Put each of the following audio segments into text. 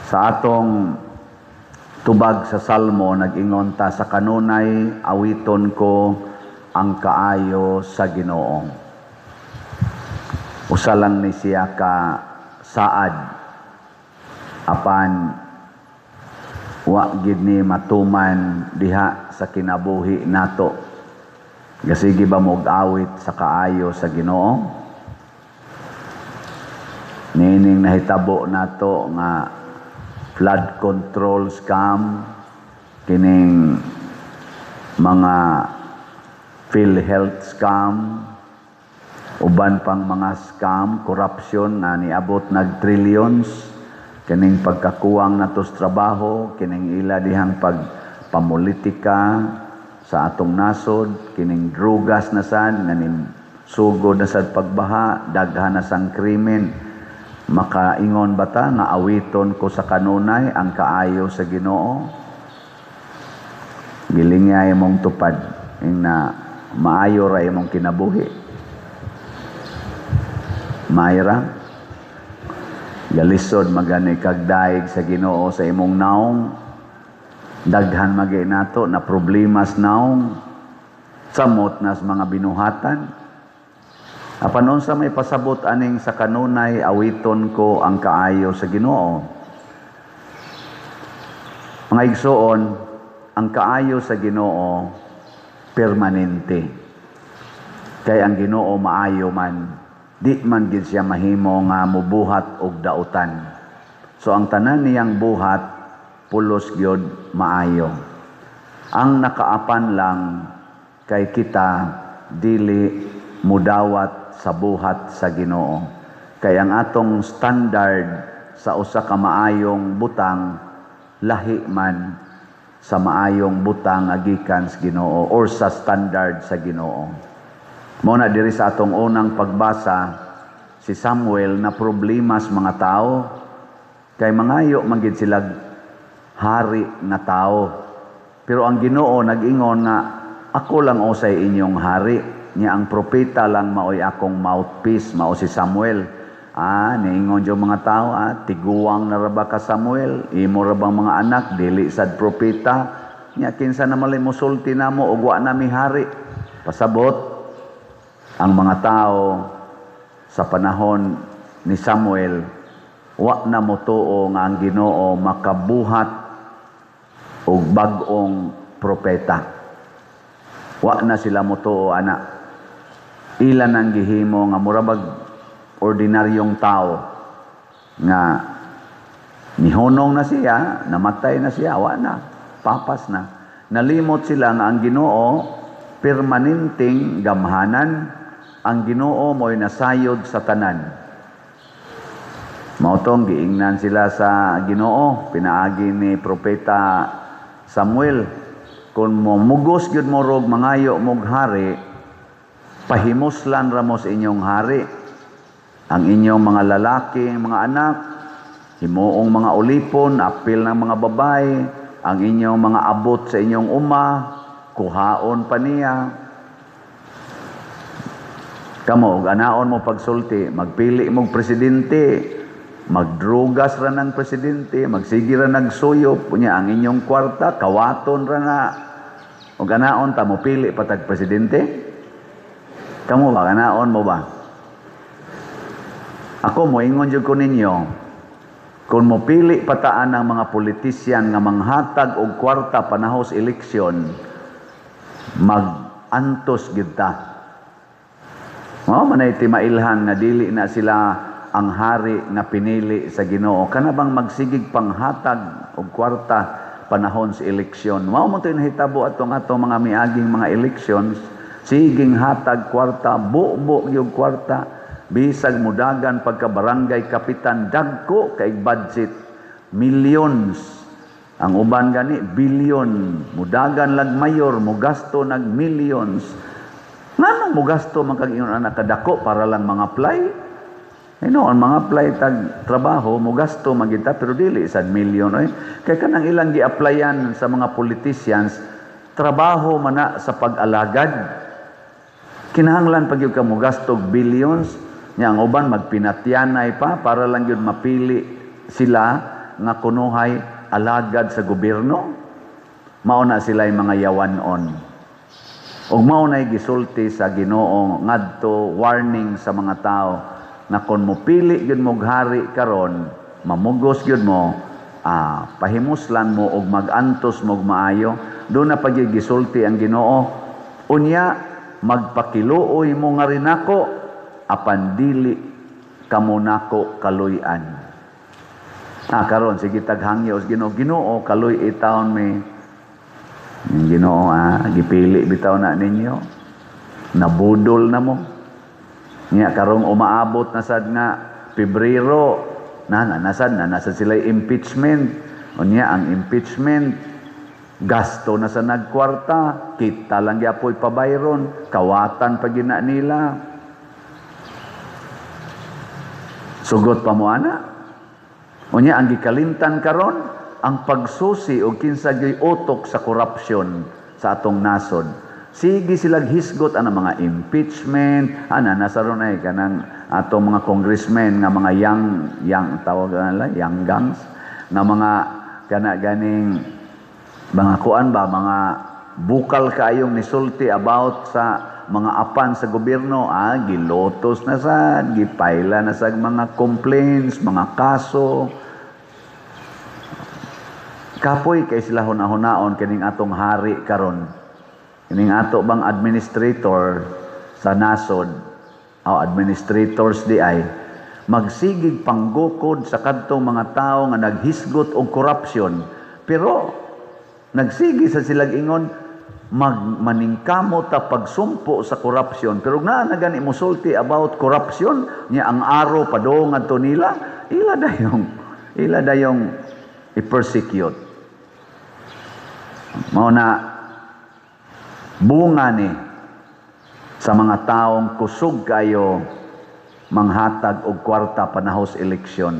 Sa atong tubag sa Salmo, nag-ingon ta, "Sa kanunay awiton ko ang kaayo sa Ginoo." Usa lang ni siya ka saad, apan wa gid ni matuman diha sa kinabuhi nato. Gasige ba mo awit sa kaayo sa Ginoo? Nining nahitabo nato nga flood control scam, kining mga PhilHealth scam, uban pang mga scam, corruption nga niabot nag trillions, kining pagkakuwang nato sa trabaho, kining ila dihang pagpamulitika sa atong nasod, kining drugas na sad nga ning sugod na sad pagbaha, daghan na sang krimen. Makaingon ba ta nga awiton ko sa kanunay ang kaayo sa Ginoo? Gilingya imong tupad ing na maayo ra imong kinabuhi. Maayo ra? Galisod magani kag daig sa Ginoo sa imong naong. Daghan magi nato na problemas naong. Samot nas mga binuhatan. Apan unsa may pasabot aning "Sa kanunay awiton ko ang kaayo sa Ginoo"? Mga igsoon, ang kaayo sa Ginoo permanente. Kay ang Ginoo maayo man, di man gid siya mahimo nga mubuhat og dautan. So ang tanan niyang buhat pulos gyud maayo. Ang nakaapan lang kay kita dili mudawat sa buhat sa Ginoo. Kay ang atong standard sa usa ka maayong butang lahi man sa maayong butang nga gikan sa Ginoo or sa standard sa Ginoo. Mao na diri sa atong unang pagbasa, si Samuel na problema sa mga tao kay mangayo man gid sila hari nga tao. Pero ang Ginoo nag-ingon nga ako lang usay inyong hari. Nya ang propeta lang maoy akong mouthpiece, mao si Samuel. Niingon yung mga tao, tiguang na ra ba ka, Samuel? Imo ra bang mga anak dili sad propeta? Nya kinsa na malay mosulti namo og wa na mi hari? Pasabot ang mga tao sa panahon ni Samuel, wa na motuo nga ang Ginoo makabuhat og bag-ong propeta. Wa na sila motuo ana. Ila nang gihimo nga murabag ordinaryong tao nga nihunong na siya, namatay na siya, wa na, papas na. Nalimot sila nga ang Ginoo permanenteng gamhanan, ang Ginoo mo'y nasayod sa tanan. Mao tong giingnan sila sa Ginoo pinaagi ni propeta Samuel, kung mo mugos gyud mo rog mangayo mog hari, pahimuslan ra mo sa inyong hari. Ang inyong mga lalaki, mga anak, himuong mga ulipon, apil ng mga babae, ang inyong mga abot sa inyong uma, kuhaon pa niya. Kamo, og anaon mo pagsulti, magpili mong presidente, magdrugas ra ng presidente, magsige ra nagsuyop, unya ang inyong kwarta, kawaton ra na. Og anaon ta mo pili patag presidente? Kamo ba, anaon mo ba? Ako mo ingon jud ko ninyo, kung mopili pataan ang mga politisyan nga manghatag og kwarta panahos eleksyon, mag-antos gid ta. Mao man ay timailhan nga dili na sila ang hari nga pinili sa Ginoo. Kana bang magsigig panghatag og kwarta panahon sa eleksyon. Mao mo to'y nahitabo atong atong mga miaging mga elections, siging hatag kwarta, bubo yung kwarta, bisag mudagan pagka barangay kapitan, dagko kay budget, millions. Ang uban gani billion, mudagan lag mayor, mugasto nag millions. Nganong mugasto man kag ingon anak kadako para lang mga apply? Ang mga apply tag trabaho, mugasto man gid ta, pero dili sad million oy. Kay kanang ilang gi-applyan sa mga politicians, trabaho man na sa pag-alagad. Kinahanglan pag gyud ka mugasto og billions, nya ang uban magpinatyanay pa para lang gyud mapili sila. nga kunuhay alagad sa gobyerno. Mao na sila mga yawanon. Ug mao nay gisulti sa Ginoo ngadto, warning sa mga tao na kon mopili gyud mo hari karon, mamugos gyud mo, pahimuslan mo og mag-antos mo og maayo. Duna pa gyud gisulti ang Ginoo, unya magpakiluoy mo nga rinako, apan dili kamo nako kaluy-an. Karon sige taghangyo sa Ginoo, "Ginoo, kaluy-i taon mi." Yung Ginoo, gipili bitaw na ninyo. Nabudol na mo. Nya karong umaabot na sad nga Pebrero, na na nasad na nasa sila impeachment. Unya ang impeachment gasto na sa nagkwarta, kita lang gyapoy pabayron, kawatan pa gina nila. Sugot pa mo ana. Unya ang gikalimtan karon ang pagsusi og kinsa gyoy utok sa korupsyon sa atong nasod. Sige silag hisgot ana mga impeachment, ana nasa ron ay kanang atong mga congressmen nga mga young young tawag nila young gangs nga mga kana ganing mga kuan ba, mga bukal kaayong nisulti about sa mga apan sa gobyerno, gilotos na sad, gipayla na sa mga complaints, mga kaso. Kapoy kay sila hunahunahon kining atong hari karon. Kining ato bang administrator sa nasod o administrators di ay magsigig panggukod sa kadtong mga tawo nga naghisgot og corruption, pero nagsigi sa silag ingon magmaningkamot ta pagsumpo sa corruption, pero naa na gani mosulti about corruption nya ang aro padung ngadto nila, ila dayong i-persecute. Mao na bunga ni sa mga taong kusog kayo manghatag og kwarta panahos eleksyon.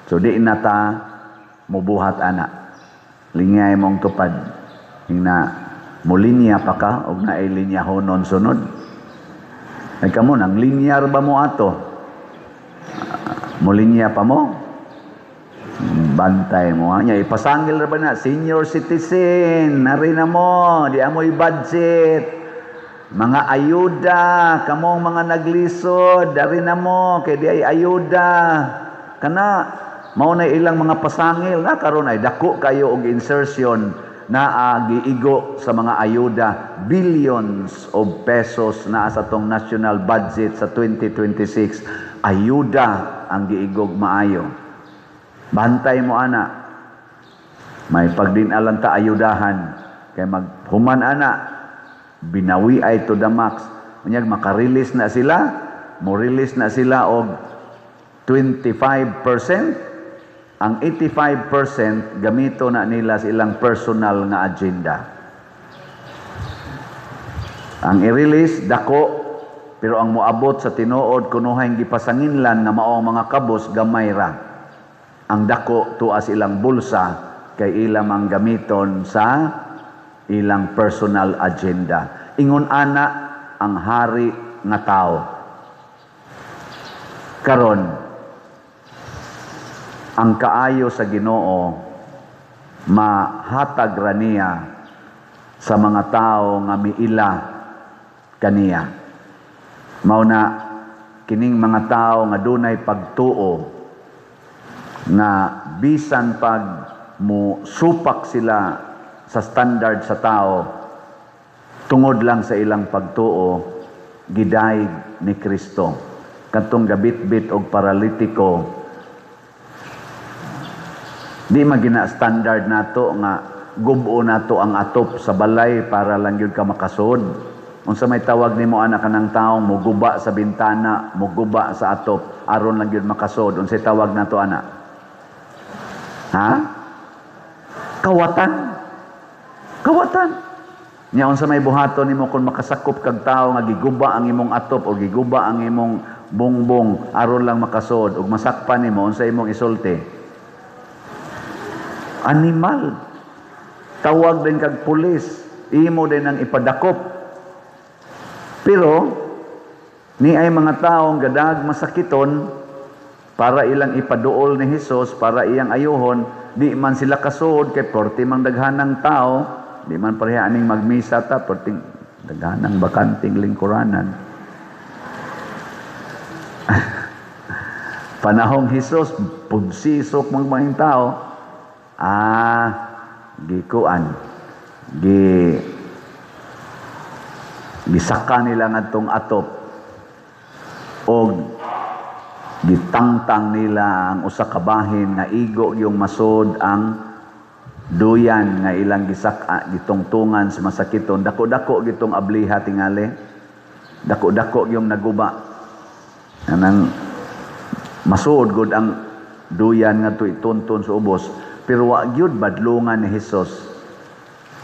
So di na ta mubuhat ana. Linyay mong tupad. Ingna mulinya pa ka og naay linyahonon sunod. Ay kamo nang linyar ba mo ato? Mulinya pa mo? Bantay mo ha. Nya ipasangil ra ba na senior citizen, nari na mo, di amoy budget. Mga ayuda, kamong mga naglisod, dari na mo, kay di ay ayuda. Kana mao na ilang mga pasangil na karon ay dako kayo og insertion na giigo sa mga ayuda, billions of pesos na sa tong national budget sa 2026, ayuda ang giigog maayo. Bantay mo ana, may pagdinalan ta ayudahan kay maghuman ana binawi ay to the max. Unyag maka-release na sila, mo release na sila og 25%, ang 85% gamito na nila sa ilang personal nga agenda. Ang i-release dako, pero ang moabot sa tinuod kunuhay gipasanginlan nga mao ang mga kabos, gamay ra. Ang dako tuas ilang bulsa kay ilang ang gamiton sa ilang personal agenda. Ingon ana ang hari nga tao. Karon, ang kaayo sa Ginoo mahatag ra niya sa mga tao nga miila kaniya. Mao na kining mga tao nga dunay pagtuo nga bisan pag mo supak sila sa standard sa tao, tungod lang sa ilang pagtuo, gidayeg ni Kristo. Katong gabitbit og paralitiko, di magina standard nato nga gubo nato ang atop sa balay para lang gyud ka makasud. Unsa may tawag nimo ana kanang taong muguba sa bintana, muguba sa atop aron lang gyud makasud? Unsay tawag nato ana? Ha? Kawatan. Kawatan. Nya unsa may buhaton nimo kung makasakop kag tawo nga giguba ang imong atop o giguba ang imong bongbong aron lang makasud, ug masakpan nimo, unsa imong isulti? Animal. Tawag din kag pulis, imo din ang ipadakop. Pero ni ay mga taong gadag masakiton, Para ilang ipaduol ni Hesus, para iyang ayuhon, di man sila kasuod kay porti mang daghanang tao, di man pareha aning magmisa ta, porting daghanang bakanting lingkuranan. Panahong Hesus, punsisok mang mga tao, gikuan, gisaka nila ngadtong atop og gitangtang nila ang usa ka bahin nga igo yung masod ang duyan nga ilang gisaka, gitungtungan sa masakiton. Dako-dako gitong abliha tingali, dako-dako yung naguba, anang masuod gud ang duyan nga itunton sa ubos, pero wa gyud badlungan ni Hesus.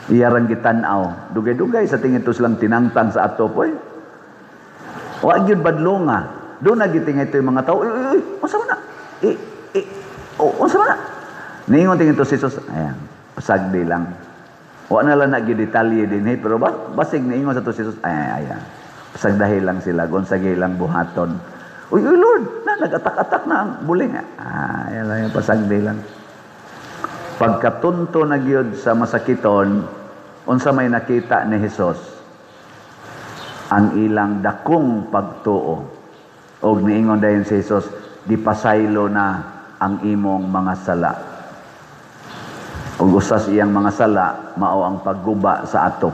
Iyarang gitan-aw, dugay-dugay sa tingin to silang tinangtang sa atop, oy. Wa gyud badlunga. Doon na gitingay ito yung mga tao, uy, uy, unsa man na? Oh, unsa man na? Niingon tingin to si Jesus, ayan, pasagdi lang. Wa na lang nagidetalye din, eh, pero basig niingon sa to si Jesus, ayan, ayan. Pasagdahi lang sila, gonsagay lang buhaton. Uy, uy, Lord, na, nag-atak-atak na ang buling. Ah, ayan lang, pasagdi lang. Pagkatunto na gyud sa masakiton, unsa may nakita ni Jesus? Ang ilang dakong pagtuo. Og niingon dayon si Jesus, gipasaylo na ang imong mga sala. Og usas iyang mga sala, mao ang pagguba sa atop.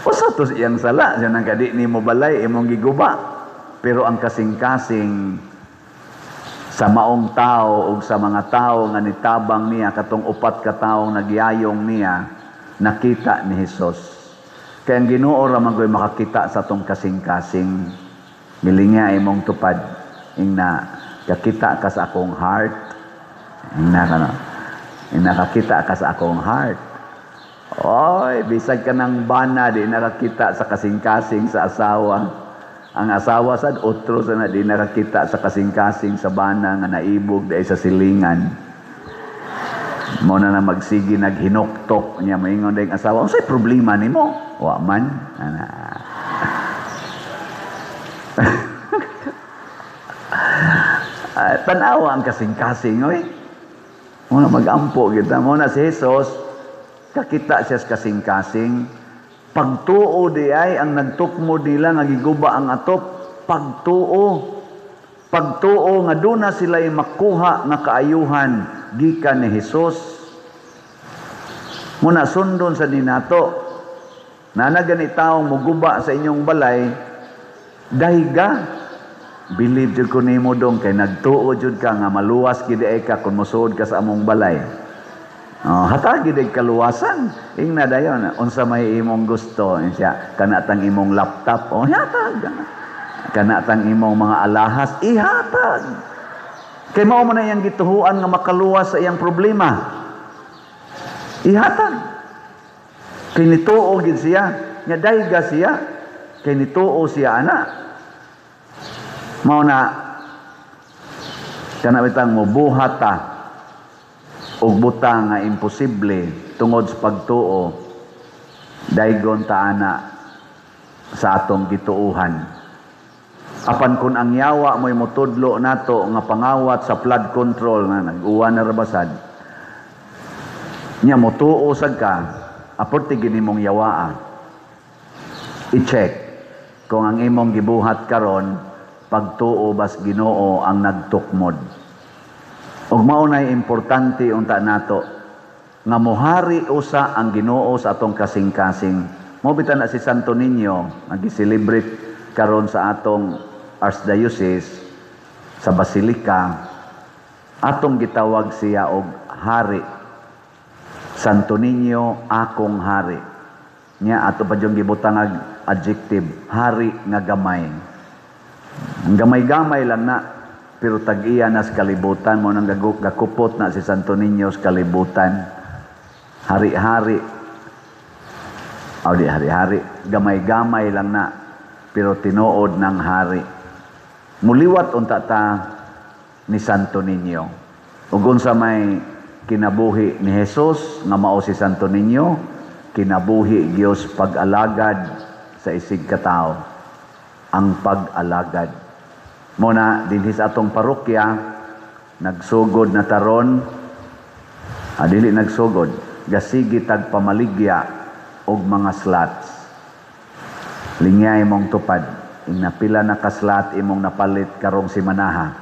Usa to iyang sala, siya nang kadi nimo balay imong giguba. Pero ang kasing-kasing sa maong tao og sa mga tao nga nitabang niya, katong upat ka tawo nagyayong niya, nakita ni Hesus. Kaya ang Ginoo ra man goy makakita sa atong kasing-kasing. Milinga imong tupad, ingna kakita ka sa akong heart. Ingna ka no. Ingna kakita ka sa akong heart. Oy, bisag ka ng bana di nakakita sa kasing-kasing sa asawa. Ang asawa sad otro sa na di nakakita sa kasing-kasing sa bana nga naibog dai sa silingan. Mo na na magsigi naghinuktok niya, maingon dayong asawa, unsay problema nimo? Wa man. Ana. Tanawa ang kasing-kasing, oy. Mo na magampo kita. Mo na si Jesus, kakita siya sa kasing-kasing. Pagtuo di ay ang nagtukmo nila nga giguba ang atop. Pagtuo. Pagtuo nga doon na sila'y makuha nga kaayuhan gikan ni Jesus. Muna sundon sa ninato. Nana gani taong muguba sa inyong balay, dahiga. Believe jud ko nimo dong kay nagtuo jud ka nga maluwas gid ay ka kung mosuod ka sa among balay. Oh, hatag gid ay kaluwasan. Ingna dayon, unsa may imong gusto siya, kana tang imong laptop, oh hatag. Kana tang imong mga alahas, ihatag. Kay mao man na iyang gituhuan nga makaluwas sa iyang problema. Ihatag. Kay nituo gid siya, nya dayga siya, kay nituo siya ana. Mao na kana bitang mobuhat ta og butang nga imposible tungod sa pagtuo, daygon ta ana sa atong gituohan. Apan kun ang yawa mo'y motudlo nato nga pangawat sa flood control nga nag-uwan na rabasad, nya motuo sad ka, aporte gini mong yawaa. I-check kung ang imong gibuhat karon pagtuo bas Ginoo ang nagtukmod. Ug mao nay importante unta nato nga mohari usa ang Ginoo sa atong kasing-kasing. Mao bitan na si Santo Niño nga gi-celebrate karon sa atong Archdiocese sa Basilica, atong gitawag siya og hari. Santo Niño akong hari. Nya ato pa jung gibutang adjective, hari nga gamay. Ang gamay-gamay lang na, pero tag-iya na sa kalibutan mo nang gakupot na si Santo Niño sa kalibutan. Hari-hari. O di hari-hari, gamay-gamay lang na, pero tinuod ng hari. Muliwat unta ta ni Santo Niño. Ug unsa may kinabuhi ni Jesus nga mao si Santo Niño, kinabuhi Dios pag-alagad sa isig katawo. Ang pag-alagad. Muna dinhi sa atong parokya, nagsugod na taron, dili nagsugod, gasigi tag pamaligya og mga slots. Lingyay mong tupad, ing pila na ka slot imong napalit karong simanaha?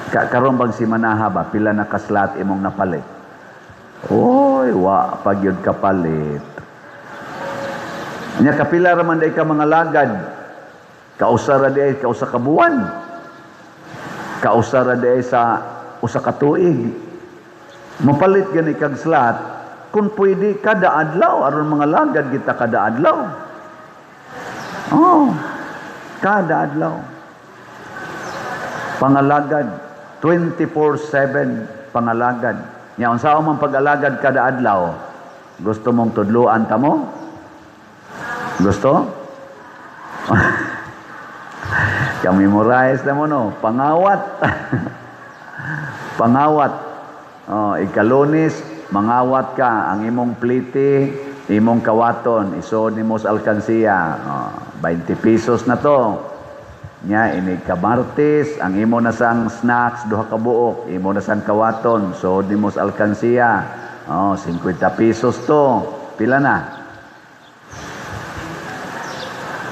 Karon bang simanaha ba, pila na ka slot imong napalit? Oy, wa pa gyud kapalit. Nya kapila ra man day ka mga lagad? Kausa ra day ka 1 ka buwan. Kausa ra day sa 1 ka tuig. Mapalit gani kag slot kung pwede kada adlaw, aron mga lagad kita kada adlaw. Oh, kada adlaw. Pangalagad 24/7 pangalagad. Nya unsa man pag-alagad kada adlaw? Gusto mong tudluan ta mo? Gusto? Ka-memorize na mo, no? Pangawat. Pangawat. Oh, ikalunis, mangawat ka ang imong plite, imong kawaton, isod nimo sa alkansiya. Oh, 20 pesos na to. Nya inig ka Martes, ang imo na sang snacks duha ka buok, imo na sang kawaton, sod nimo sa alkansiya. Oh, 50 pesos to. Pila na?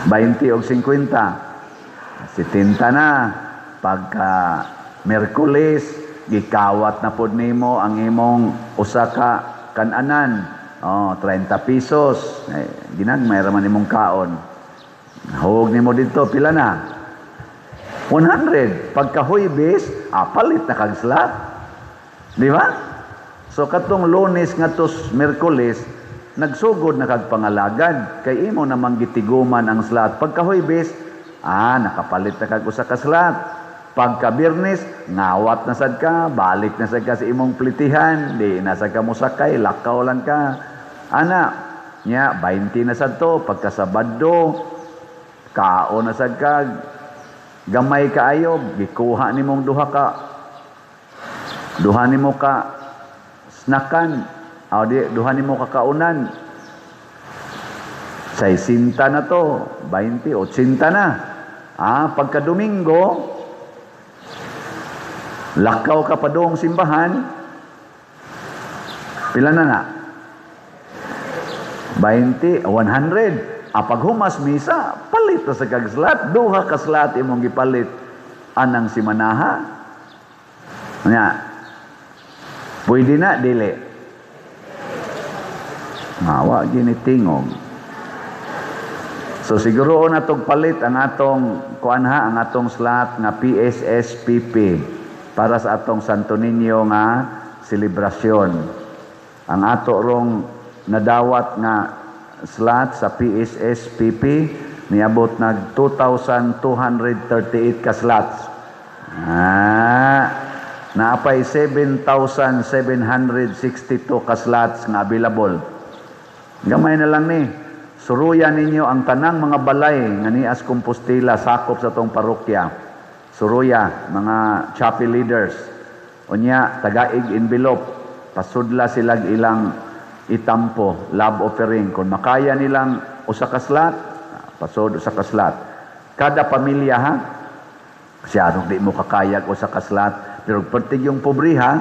20 og 50. 70 na. Pagka Merkules, gikawat na pod nimo ang imong usa ka kananan. Oh, 30 pesos. Eh, ginagmay ra man imong kaon. Hug nimo dito, pila na? 100. Pagka Huwebes, palit na kag slot. Di ba? So katong Lunes ngadto Merkules, nagsugod na kag pangalagad kay imo namang gitiguman ang slot. Pagka Huwebes, nakapalit na kag usa ka slot. Pagka Biyernes, ngawat na sad ka, balik na sad ka sa imong plitihan, di na sad ka mosakay, lakaw lang ka. Ana, nya 20 na sad to. Pagka Sabado, kaon na sad ka, gamay kaayo, gikuha nimong duha ka, duha nimo ka snackan, o di, duha nimo ka kaunan. 60 na to, 20, 80 na. Pagka Domingo, lakaw ka pa doong simbahan, pila na na? 20, 100. Pag humas misa, palit na sa kag slot, duha ka slot imong gipalit anang simanaha. Nya, pwede na, dili? Mawa gini tingog. So siguro na tog palit ang atong kuan ha, ang atong slot nga PSSPP para sa atong Santo Niño nga selebrasyon. Ang ato rong nadawat nga slot sa PSSPP niabot nag 2,238 ka slots. Naapay 7,762 ka slots nga available. Gamay na lang ni. Suruyan ninyo ang tanang mga balay nga nias Compostela sakop sa atong parokya. Suruya mga chapel leaders. Unya tagaig envelope, pasudla sila ilang itampo, love offering. Kung makaya nilang usa ka slot, pasod usa ka slot. Kada pamilya ha. Siya di mo kakayag usa ka slot, pero pertig yung pobre ha,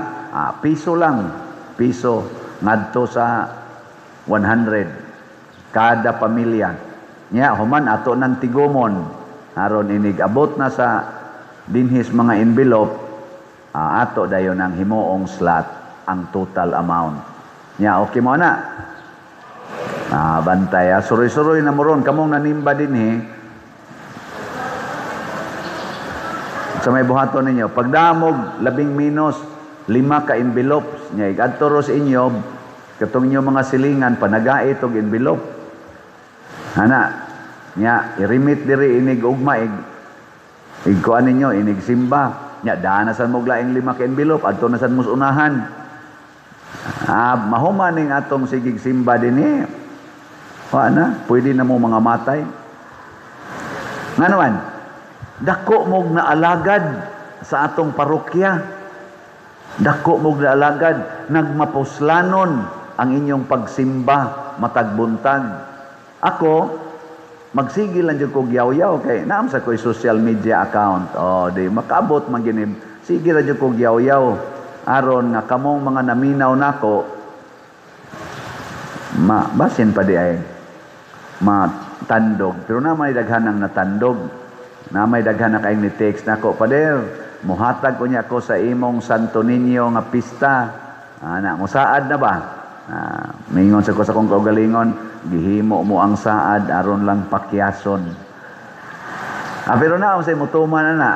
piso lang, piso ngadto sa 100 kada pamilya. Nya human ato nang tigumon aron inig abot na sa dinhis mga envelope, ato dayon ang himuong slot ang total amount. Nya okay mo na. Bantay ha. Suroy-suroy na mo ron kamong nanimba dinhi. Sa may buhaton ninyo, pagdamog labing minus 5 ka envelopes nya igadto ro sa inyo katong inyo mga silingan panagait og envelope. Ana, nya i-remit diri inig ugma igkuan ninyo inig simba. Nya dana sad mo laing 5 ka envelope adto na sad mo unahan. Mahuman ning atong sigig simba dinhi. Wa na, pwede na mo mga matay. Nga naman, dako mog naalagad sa atong parokya. Dako mog naalagad, nagmapuslanon ang inyong pagsimba matag buntag. Ako, Magsige lang jud kog yaw-yaw kay naa man sa ko'y social media account. Oh, di makaabot man gini. Sige ra jud kog yaw-yaw aron nga kamong mga naminaw nako ma basin pa diay matandog. Pero na may daghan ang natandog. Na may daghan na kayong ni text nako, "Pader, muhatag ko niya ako sa imong Santo Niño nga pista." Ana, musaad na ba? Ah, mingon sa ko sa akong kaugalingon, "Gihimo mo ang saad aron lang pakyason." Ah, pero na sa mutuman na na.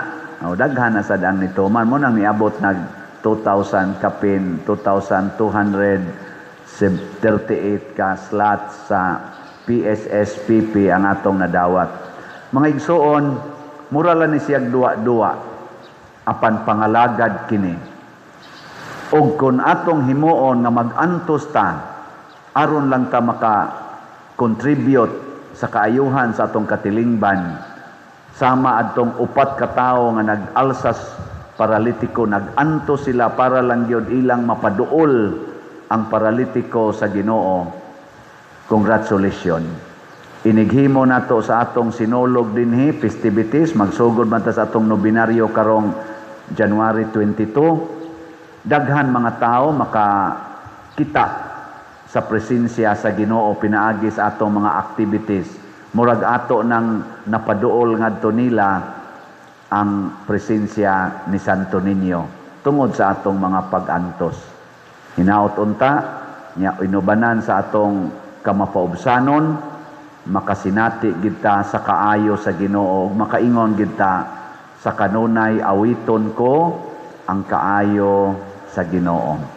Oh, daghan na sad ang nituman mo nang niabot nag 2,000 kapin, 2,238 ka slots sa PSSPP ang atong nadawat. Mga igsuon, mura lang ni siyag duwa-duwa apan pangalagad kini. Og kung atong himuon nga mag-antos ta aron lang ta maka contribute sa kaayuhan sa atong katilingban, sama adtong upat ka tawo nga nag-alsas paralitiko, nag-antos sila para lang gyud ilang mapaduol ang paralitiko sa Ginoo. Congratulations. Inighimo nato sa atong Sinulog dinhi festivities, magsugod man ta sa atong nobinaryo karong January 22. Daghan mga tao makakita sa presensya sa Ginoo pinaagi sa atong mga activities. Murag ato nang napaduol ngadto nila ang presensya ni Santo Niño tungod sa atong mga pag-antos. Hinaot unta nya inubanan sa atong kamapaubsanon, makasinati gid ta sa kaayo sa Ginoo ug makaingon gid ta sa kanunay, "Awiton ko ang kaayo sa Ginoo."